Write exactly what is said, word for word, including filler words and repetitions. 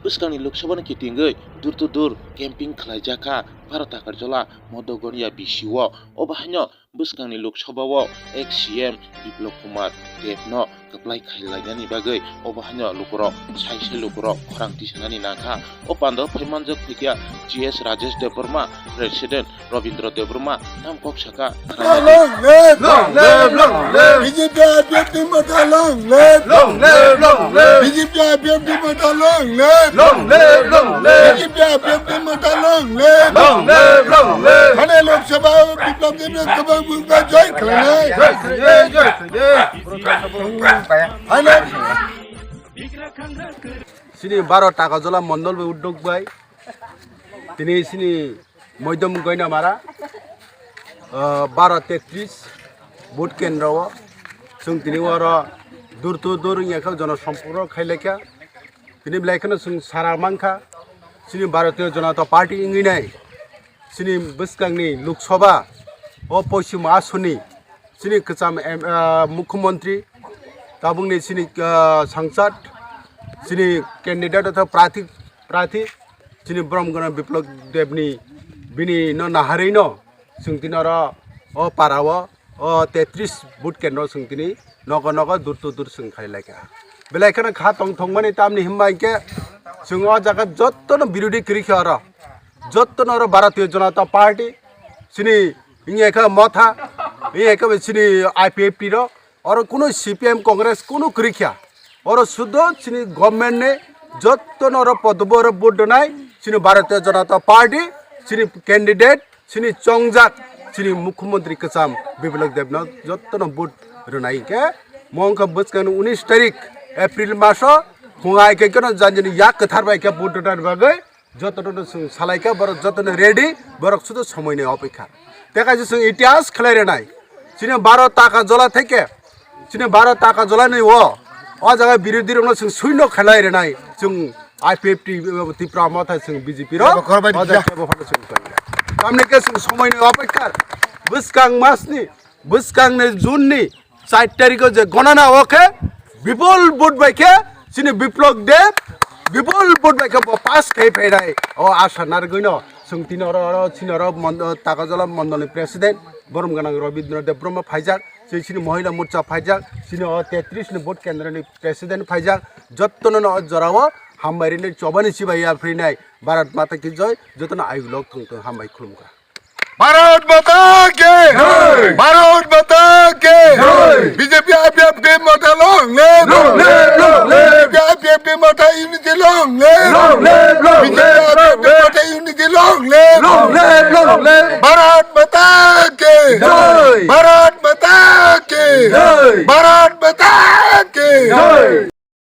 Bwskangni Lok Sabhani kitingwi door to door camping khlaijak kha Bharat Takarjala Modogonia B C o. Obo haino bwskangni Lok Sabha o ex C M Biplab Kumar Deb no kwplai khailainani bagwi obo haino lukurok sai sai lukurok khorang tisanani nangkha. O pandao phaimanjak phaikha G S Rajesh Debbarma, President, Rabindra Debbarma tam kok saka. Long live! Long live! Long live! B J P I P F T Motha long live! Long live! Long live! B J P I P F T Motha long live! Long live! Long live! B J P I P F T Motha long live! Long live! Long live! Thane Lok Sabha Biplab Deb no kwbang bwkha jai khlainai. Jai khlainai, jai khlainai. Thane Sini Bharat Takarjala Mondol bai uddog bai. Tini sini Moidom Goinamara, ah, baro tetris vote kendro o. Chwng tini oro door to door wngya khe jono sompurk khai laikha. Tini belai kheno chwng sara mankha. Sini Bharatiya Janata Party wngwi nai. Sini bwskangni Lok Sabha o Poschim Asonni sini kwcham M-, ah, Mukhyamantri, tabukni sini, ah, Sangsad, sini candidate otha prathi, prathi, sini Borom Gana Biplab Debni bini no naharwi no chwng tini oro o para o, o tetris vote kendro chwng tini nogo nogo door to door chwng khai laikha. Belai kheno kha tong thongmani tamni himba hinkhe chwng o jaga jottono birodhi kwrwi kha oro. Jottono oro Bharatiya Janata Party, sini wngya khe Motha, wngya khe sini I P F T rok, oro kunu C P M Congress kunu kwrwi kha. Oro sudhu sini government ni jottono oro podobo oro vote rwnai, sini Bharatiya Janata Party, sini candidate, sini chongjak, sini Mukhyamantri kwcham Biplab Debno jottono vote rwnai hinkhe, mo wngkha bwskangni unis tarik April maso, phungai khe keno janjani yak kwthar bai khe vote rwnani bagwi, jotono no chwng salaikha, borok jotono ready, borok sudo somoi ni opekha. Tei kaisa chwng itihas khlai rwnai. Chini Bharat Takarjala theke, chini Bharat Takarjala ni o, o jaga birodhi rokno chwng suino khlai rwnai. Chwng I P F T, Tipra Motha chwng B J P rok, Eba khorbai o jaga dikha. Tebo phano chwng khlai rwnai. Tamni khe chwng somoi ni opekha. Bwskang mas ni, bwskang ni June ni char tarikh o je gonana o khe bipul vote bai khe chini Biplab Deb bipul vote bai khe bo pass khai phainai. O asa narwgwino chwng tini oro, oro chini oro mon-, Takarjala mondol ni president Borom Gana Rabindra Debbarma phaijak, chini, chini Mohila Morcha phaijak, chini o tetris ni vote kendra ni president phaijak, jottono no o jora o hambai rinai chobani chibai ya phrinai. Bharat Mata ki joy, jottono ayuk lok thung thung, hambai khulumkha. Bharat Mata ki! Jai! Bharat Mata ki! Jai! B J P I P F T Motha long live! Long live, long live! B J P I P F T Motha unity long live! Long live, long live! B J P I P F T Motha unity long live! Long live, long live! Bharat Mata ki! Jai! Bharat Mata ki! Jai! Bharat Mata ki! Jai!